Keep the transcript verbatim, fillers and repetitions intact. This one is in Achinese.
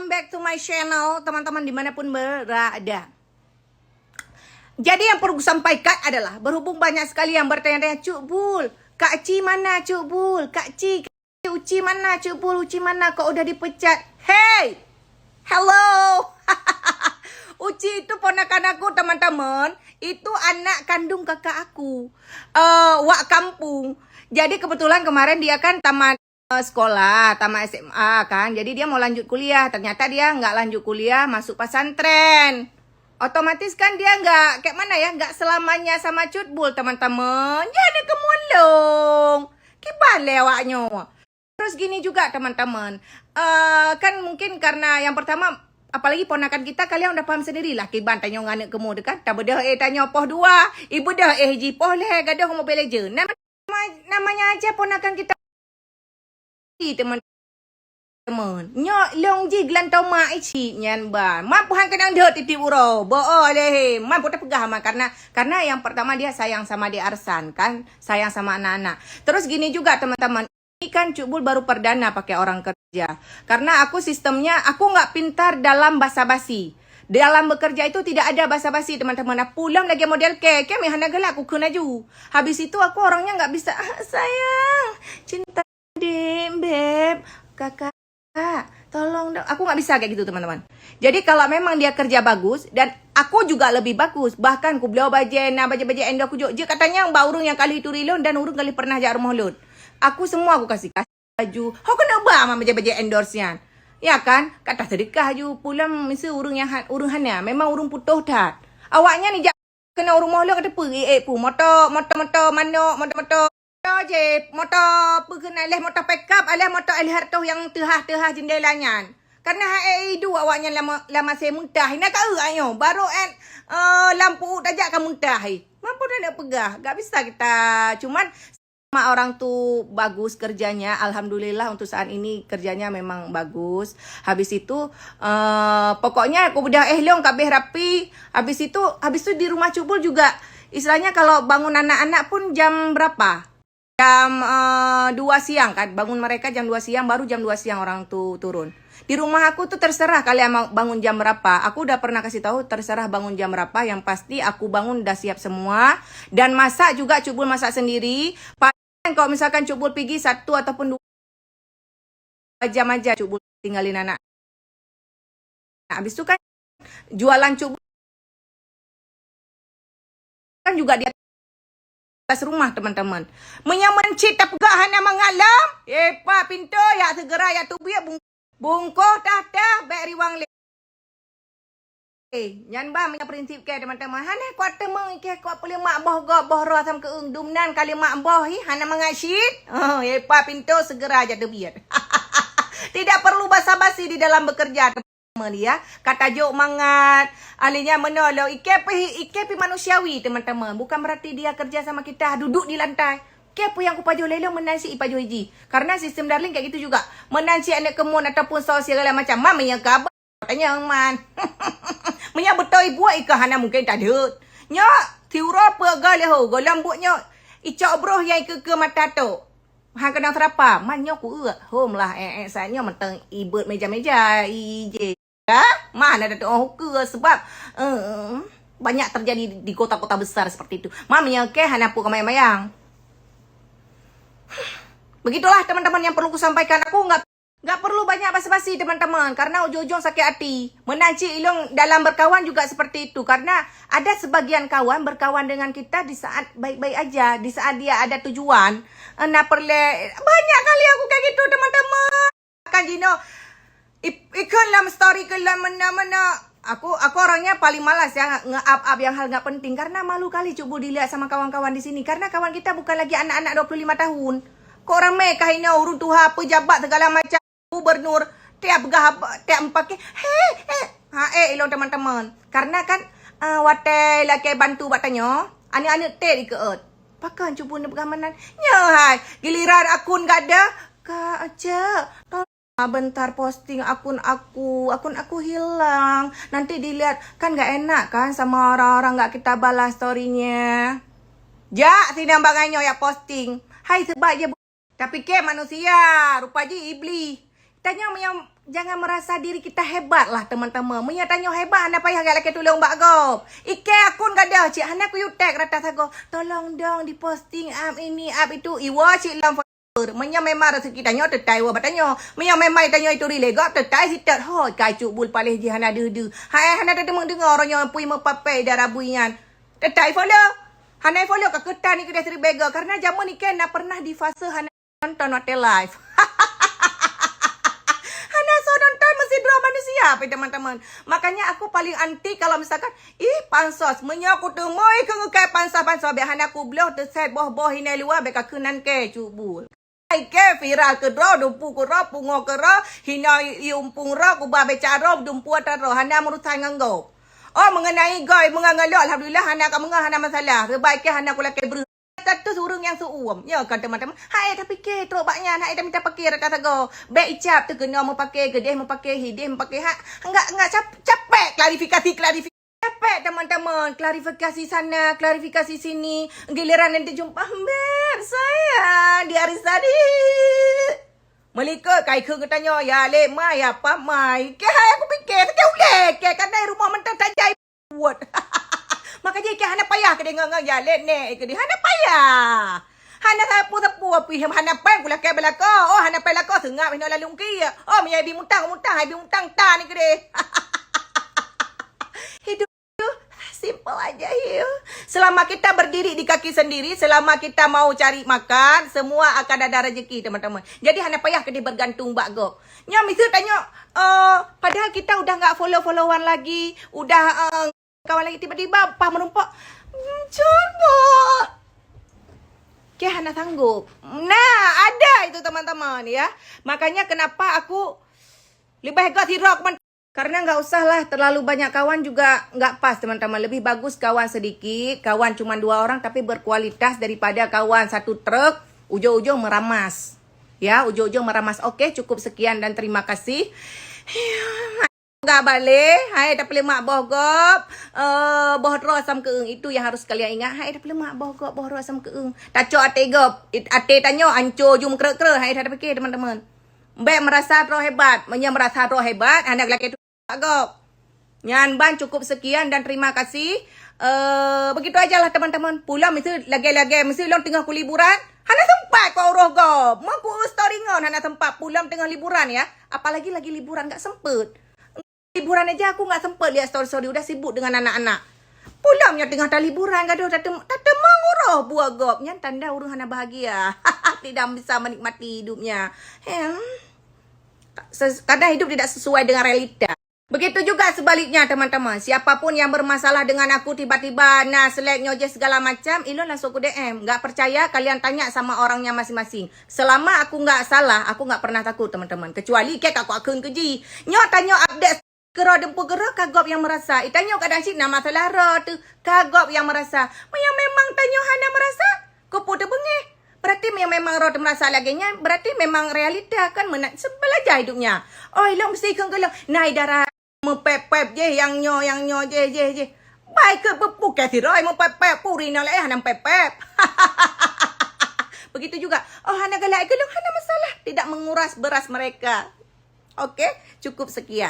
Back to my channel, teman-teman dimanapun berada. Jadi yang perlu kusampaikan adalah, berhubung banyak sekali yang bertanya-tanya, "Cut Bul, Kak Ci mana, Cut Bul? Kak Ci, Uci mana, Cut Bul? Uci mana? Kok udah dipecat?" Hey! Hello! Uci itu ponakan aku, teman-teman. Itu anak kandung kakak aku. Eh, wak kampung. Jadi kebetulan kemarin dia kan tamat eh, sekolah, tamat S M A kan. Jadi dia mau lanjut kuliah. Ternyata dia nggak lanjut kuliah, masuk pesantren. Otomatis kan dia nggak, kayak mana ya, nggak selamanya sama Cut Bul, teman-teman. Ya, ada kemulung. Kiban lé awaknyoe. Terus gini juga, teman-teman. Eh, kan mungkin karena yang pertama, apalagi ponakan kita, kalian udah paham sendiri lah, kiban tanyoe ngon aneuk keumu tu kan. Tabeudôh eh tanyoe poh dua, ibeudôh eh jih poh lhèe, gadôh Mobile Legend. Nama-, namanya aja ponakan kita, teman-teman. Nyoe long jih geulantoma ici nyan ban. Mampu han keunong deuh tiep-tiep uroe. Boh lé he. Mampu tapeugah ma karena, karena yang pertama dia sayang sama Dek Arsan kan, sayang sama anak-anak. Terus gini juga, teman-teman. Ini kan Cut Bul baru perdana pakai orang kerja. Karena aku sistemnya, aku nggak pintar dalam basa-basi. Dalam bekerja itu tidak ada basa-basi, teman-teman. Aku lom lagi model ke, ke meh hana galak aku kheun laju. Habis itu aku orangnya nggak bisa, "Ah, sayang, cinta, dek, beb, kakak, tolong dong." Aku nggak bisa kayak gitu, teman-teman. Jadi kalau memang dia kerja bagus dan aku juga lebih bagus, bahkan ku bloe bajèe, na bajèe-bajèe endorse kujok, jeuet katanyong bak ureueng nyang ka lheueh turi lôn dan ureueng ka lheueh pernah jak rumoh lôn. Aku semua aku kasih, kasih baju. Ho keuneuk ba ma bajèe-bajèe endorse nyan. Ya kan? Ka taseudeukah ju pulang miseue ureueng nyang ha-, ureueng hana. Memang ureueng putôh that. Awaknyan ijak keunoe rumoh lôn ka teupeu, eh, eh, pu, moto, moto, moto manok, moto, moto, moto jép, moto peue keunan, leh moto pickup, leh moto L R toh nyang teuhah-teuhah jeundela nyan. Karena hai iduek awaknyan lama, lama se meuntah. Hina ka eu ayo, baru en, eh, lampu tajak ka meuntah, eh. Mampu dah nak peugah, gak bisa kita. Cuman sama orang tu bagus kerjanya, alhamdulillah untuk saat ini kerjanya memang bagus. Habis itu, eh, pokoknya aku bedah eh long kabeh rapi. Habis itu, habis tu di rumah Cut Bul juga, istilahnya kalau bangun anak-anak pun jam berapa? Jam, eh, dua siang kan, bangun mereka jam dua siang, baru jam dua siang orang tu turun. Di rumah aku tuh terserah kalian mau bangun jam berapa. Aku udah pernah kasih tahu terserah bangun jam berapa. Yang pasti aku bangun udah siap semua. Dan masak juga Cut Bul masak sendiri. Paling kalau misalkan Cut Bul pigi satu ataupun dua jam aja Cut Bul tinggalin anak. Nah, habis tu kan jualan Cut Bul kan juga di atas rumah, teman-teman. Meunyoe meunan cit tapeugah hana mangat lom, eh, pa pintoe, yak segera yak teubiet bung-, bungkôh tah-tah bèk riwang lé. Eh, nyan bah meunyoe prinsip kèe, teman-teman. Hana kuat teumeung ikèe kuat peulemak boh gob boh roh asam keueung. Dum nan kalimat boh hi hana mangat cit. Oh, eh, pa pintoe segera jak teubiet. Tidak perlu basa-basi di dalam bekerja. Teman ya, ka tajok mangat, ahli nyan meunoe lom, ikèe pih, ikèe pih manusiawi, teman-teman. Bukan berarti dia kerja sama kita, duduk di lantai. Ikèe pih nyang kupajoh lé lôn meunan cit ipajoh jih. Karena sistem Darling kayak gitu juga. Meunan cit aneuk keumun ataupun soe segala macam. Ma meunyoe ka ba-, tanyong man. Meunyoe beutôi buet ikeu hana mungken tadeuet. Nyoe, siuroe peuet goe lé ho, goh lom buet nyoe, icok broh nyang ikeue-keue mata tok. Han keunong seurapa, man nyoe ku-euek. Hom lah, eh, eh, saat nyoe mantong ibeuet meja-meja, ije. Ya? Man ada tu'oh ukeue sebab, eh, banyak terjadi di kota-kota besar seperti itu. Man meunyoe kèe hana peue kamayang-mayang. Begitulah teman-teman yang perlu kusampaikan. Aku nggak, nggak perlu banyak basa-basi, teman-teman, karena ujung-ujung sakit hati. Meunan cit ilong dalam berkawan juga seperti itu, karena ada sebagian kawan berkawan dengan kita di saat baik-baik aja, di saat dia ada tujuan, eh, na peureulèe. Banyak kali aku kayak gitu, teman-teman. Kan jinoe, ip-, ikheun lam story keu lam meunoe-meunoe. Aku, aku orangnya paling malas ya nge-up-up yang hal nggak penting, karena malu kali Cut Bul dilihat sama kawan-kawan di sini, karena kawan kita bukan lagi anak-anak dua puluh lima tahun. Kok ramai kah inoe ureueng tuha, pejabat segala macam, gubernur, tiap peugah apa, tiap meupaké, he, he. Ha, eh, ilong teman-teman. Karena kan, eh, watèe lakèe bantu bak tanyoe, aneuk-aneuk tét dikeuôt. Pakon Cut Bul neupeugah meunan? Nyoe hai, giliran akun gada, Kak Cek, tolong bentar posting akun aku, akun aku hilang. Nanti dilihat, kan nggak enak kan sama orang-orang nggak kita balas story-nya. Jak sinang bangai nyoe yak posting. Hai sebab je. Tapi kèe manusia, rupa jih iblis. Tanyoe meunyoe jangan merasa diri kita hebat lah, teman-teman. Meunyoe tanyoe hebat, hana payah gak lakée tulông bak gob. Ikée akun gadoh cit, hana kuyue tag rata sagoe. Tolong dong diposting up ini, up itu. Iwoe cit lom follower. Meunyoe memang rezeki tanyoe, teutai woe bak tanyoe. Meunyoe memang tanyoe ituri lé gob, teutai sitot. Hoi, ka Cut Bul paléh jih hana deuh-deuh. Hai, hana teudeungoe-deungoe uroe nyoe pui meupapée dara bui nyan. Teutai follow. Hana follow ka keutan ni keudeh siribée gob. Karena jameun ikée na pernah di fase hana nonton watée live. Hana soe nonton meusidroe manusia, pi teman-teman. Makanya aku paling anti kalau misalkan, ih, pansos. Meunyoe kuteumui keu ngeukai pansos-pansos, biar hana kubloh teuset boh-boh hina luwa, bèk ka keunan kée Cut Bul. Hai kée viral keudroe, dumpu keudroe, pungo keudroe, hina yumpung droe, kuba beca droe, dumpu atra droe, hana meurusan ngon gob. Oh, mengenai gob, meungon lôn, alhamdulillah, hana ka meungon, hana masalah. Sebab kée hana kulakée breuh. Status ureueng nyang seuuem. Nyoe kan teman-teman. Hai tapike trok bak nyan, hai tamita pake rata sagoe. Bèk icap teuh keunoe meupake, keudeh meupake, hideh meupake. Ha, enggak, enggak cap-, capek klarifikasi, klarifikasi. Capek teman-teman, klarifikasi sana, klarifikasi sini. Giliran nanti jumpa, "Beb, saya di hari tadi." Meulikot kai kheun geutanyoe, ya lé mai, ya pap mai. Kée hai aku pike, sakét ulée, kée kadai rumoh mantong tajai buet. Maka jih kée hana payah keudeh ngon, ngon ya lé nek keudeh, hana payah. Hana sapu-sapu api, hana péng kulakée beulako. Oh, hana péng lako, seungab hinoe lalu ungki. Oh, meunyo bi mutang, mutang, hai bi mutang tan keudeh. Hidup simple aja, hiu. Selama kita berdiri di kaki sendiri, selama kita mau cari makan, semua akan ada rezeki, teman-teman. Jadi, hana payah keudeh bergantung bak gob. Nyoe miseue tanyoe, eh, padahal kita udah nggak follow-followan lagi, udah, eh, kawan lagi, tiba-tiba pas meureumpok, "Hmm, Cut Bul." Kée hana sanggup. Nah, ada itu, teman-teman, ya. Makanya kenapa aku leubeh göt sidroe, teman. Karena nggak usahlah terlalu banyak kawan juga nggak pas, teman-teman. Lebih bagus kawan sedikit, kawan cuma dua orang tapi berkualitas daripada kawan satu truk, ujung-ujung meramas. Ya, ujung-ujung meramas. Oke, cukup sekian dan terima kasih. Enggak baleh, hai tapeulemak boh gob, eh, boh droe asam keueung. Itu yang harus kalian ingat. Hai tapeulemak boh gob, boh droe asam keueung. Tacok até gob, it-, até tanyoe anco ju meukrek-krek. Hai tapike, teman-teman. Bèk merasa droe hebat. Meunyo merasa droe hebat, hana geulakée tu gob. Nyan ban cukup sekian dan terima kasih. Eh, begitu ajalah teman-teman. Pulang mesti lagée-lagée, mesti lôn teungoh kuliburan. Hana sempat keu uroh gob. Mau ku story ngon hana sempat. Pulang teungoh liburan ya. Apalagi lagi liburan, nggak sempet. Liburan aja aku nggak sempet lihat story-story. Udah sibuk dengan anak-anak. Pulang nyoe teungoh taliburan gadoh tatem-, tateumong uroh buet gob. Nyan tanda ureueng hana bahagia. Tidak bisa menikmati hidupnya. Hem. Ses-, kadang hidup tidak sesuai dengan realita. Begitu juga sebaliknya, teman-teman. Siapapun yang bermasalah dengan aku, tiba-tiba na selek nyoe jeh segala macam, ilôn langsung ku D M. Nggak percaya, kalian tanya sama orangnya masing-masing. Selama aku nggak salah, aku nggak pernah takut, teman-teman. Kecuali kée ka kuakheun keu jih. Nyoe tanyoe update keudroe dumpu keudroe ka gob nyang meurasa. I tanyoe kadang cit na masalah droe teuh ka gob nyang meurasa. Meunyo memang tanyoe hana meurasa, keupeue teubeungéh? Berarti meunyo memang droe teuh meurasa lagée nyan, berarti memang realita kan meunan. Seubelaja hidup nyan. Oi, lôn meusti kheun keu lôn, na i dara meupép-pép jih, nyang nyoe, nyang nyoe, jih, jih, jih. Bai keu beupukée sidroe meupép-pép, puri nang laén hana meupép-pép. Begitu juga, oh, hana galak keu lôn, hana masalah. Tidak menguras beras mereka. Oke, cukup sekian.